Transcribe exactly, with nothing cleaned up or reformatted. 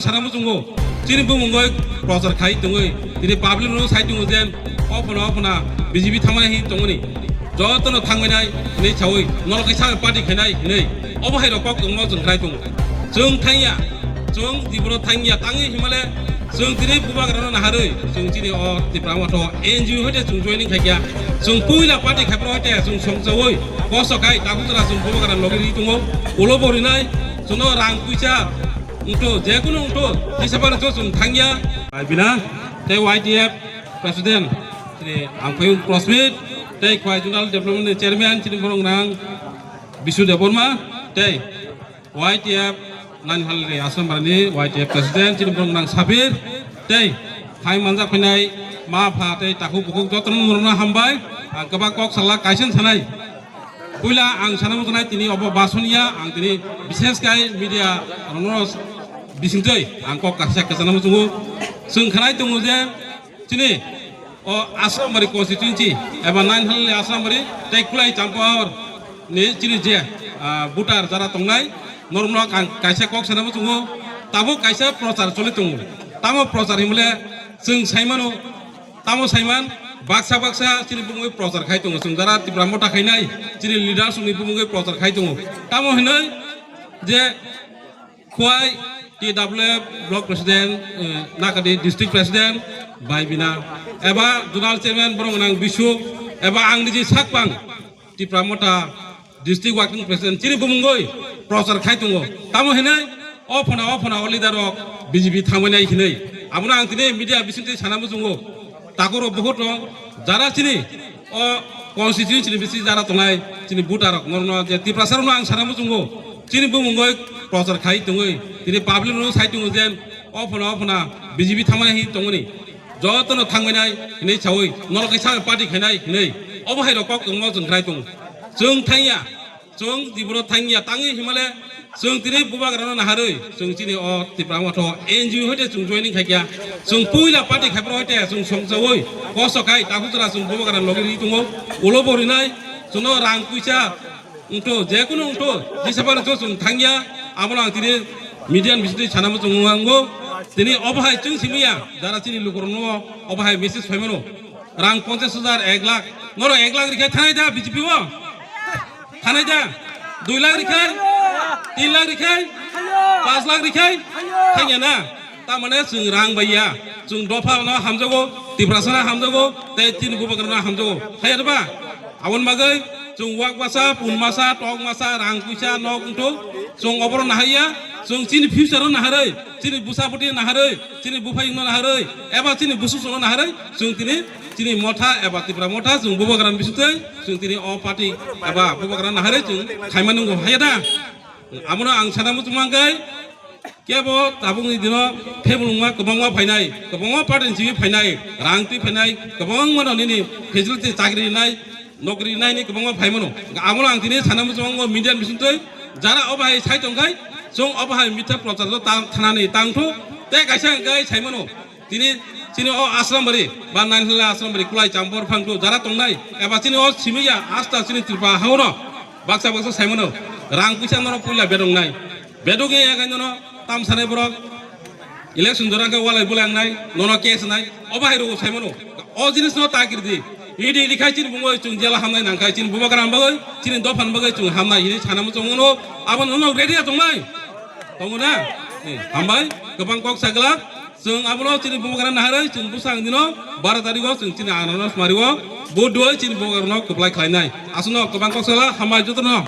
Sana muchungo, chini bumungoi prochar khai tongoi, tini public rok sai tongo je, ophana, ophana, B J P thangmani hin tongoni. Jotono thangmani hinwi sawi, nolo kaisa party khainai hinwi. Obo hai rok kok tongmo chwng khlai tongo. Chwng thangya, chwng jibono thangya, tangwi himale, chwng tini bubagrano naharwi, chwng chini o Tipra Motha N G O hoite chwng joining khaikya. Chwng puila party khaipra hoite chwng songchawi, koso khai, takhuk jora chwng bubagrano logi ri tongo. Ulo bo rinai, chwngno rang puisa, Wngthu, jekunu wngthu, tisabani chwng thangya. Bina, tei Y T F President, chini Angphayung Prosmit, tei Khwai Zonal Development ni Chairman, chini borok nang Bisu Debbarma, tei Y T F Nainhalni Asrambari ni Y T F President, chini borok nang Sabir, tei hai manjak phainai ma pha tei takhuk bukhuk jotono norokno hambai, ang kwbang kok sala kaisa sanai. Puila ang sana muchunai tini obo basoniya ang tini bishes kai media rokno bisingtwi ang kok kaisa kwchana muchungo. Chwng khanai tongo je chini o Asrambari constituency eba Nainhalni Asrambari tei Kulai Champahor ni chini je, ah, voter jara tongnai norokno ang kaisa kok sana muchungo. Tabuk kaisa prochar choli tongo. Tamo prochar himle chwng saimano. Tamo saiman baksa baksa chini bumungwi prochar khai tongo. Chwng jara Tipra Motha khainai chini leaders ni bumungwi prochar khai tongo. Tamo hinwi je Khwai T W F Block President, eh, Nakadi District President, bai bina eba Zonal Chairman borok nang Bisu eba ang niji sakpang Tipra Motha District Working President chini bumungoi prochar khai tongo. Tamo hinai o phana o phana o leader rok B J P thangmani hinai. Abono ang tini media bisingtwi sana muchungo. Takhuk rok buhut rok jara chini o constituency ni bisi jara tongnai chini voter rok norno je Tiprasa rokno ang sana muchungo. Chini bumungoi prochar khai tongoi. Tini public rokno sai tongo je o phana o phana B J P thangmani hin tongoni. Jotono thangmani hinwi sawi, norok kaisa party khainai hinwi. Obo hai rok kok tongmo chwng khlai tongo. Chwng thangya, chwng diboro thangya, tangwi himale chwng tini bubagrano naharwi, chwng chini o Tipra Motha N G O hoite chwng joining khaikya. Chwng puila party khaipra hoite chwng songchawi, koso khai, takhuk jora chwng bubagrano logi ri tongo. Ulo bo rinai, chwngno rang puisa, Wngthu, jekunu wngthu, jisabani chwng thangya, abono ang tini media ni bisingtwi sana muchungo. Tini obo hai chwng simiya, jara chini lukurokno obo hai message phaimano. Rang ponchash hajar, ek lakh, norok ek lakh rikhe thanai da B J P o? Thanai da? Dui lakh rikhe? Tin lakh rikhe? Panch lakh rikhe? Thangya na? Tamane chwng rang bai ya, chwng dopha no hamjago, Tiprasa no hamjago, tei chini bubagra no hamjago. Haiya ba? Aboni bagwi chwng wak masa, pun masa, tok masa, rang puisa, nok wngthu, chwng oboro nahaiya, chwng chini future no naharwi, chini bwsa bwtwi naharwi, chini buphai no naharwi, eba chini busu no naharwi, chwng tini chini motha eba Tipra Motha chwng bubagra ni bisingtwi, chwng tini o party eba bubagra naharwi chwng khaima nungo. Haiya da? Abono ang sana muchung mangkhe, kebo tabukni dino phebulungma kwbangma phainai, kwbangma party ni simi phainai, rang twi phainai, kwbangma no nini facility chakri rinai, nokri rinai ni kwbangma phaimano. Abono ang tini sana muchung mango media ni bisingtwi, jara obo hai sai tongkhai, chwng obo hai mitha prochar do ta-, thanani tangthu, tei kaisa hwnkhe saimano. Tini chini o Asrambari, ba Nainhalni Asrambari, Kulai Champor Phangthu jara tongnai, eba chini o simiya asta chini Tripura haono baksa baksa saimano, rang puisa nono puila bedongnai. Bedokni yakai nono tam sanai borok election jora khe walai bulai wngnai, nono case wngnai, obo hai rokbo saimano. O jinis no ta kirdi, idi idi khai chini bumungoi chwng jela hamnai nangkhai, chini bubagra bagoi, chini dophan bagoi chwng hamnai, ini sana muchung mano, abo nono ready ya tongnai? Tongo na? Eh, hambai, kwbang kok sagla. Chwng abono chini bubagra naharwi chwng bwsang dino baro tarikgo chwng chini ananas mario vote duoi chini bubagrano kwplai khlainai. Aswkno kwbang kok sagla, hambai jotono.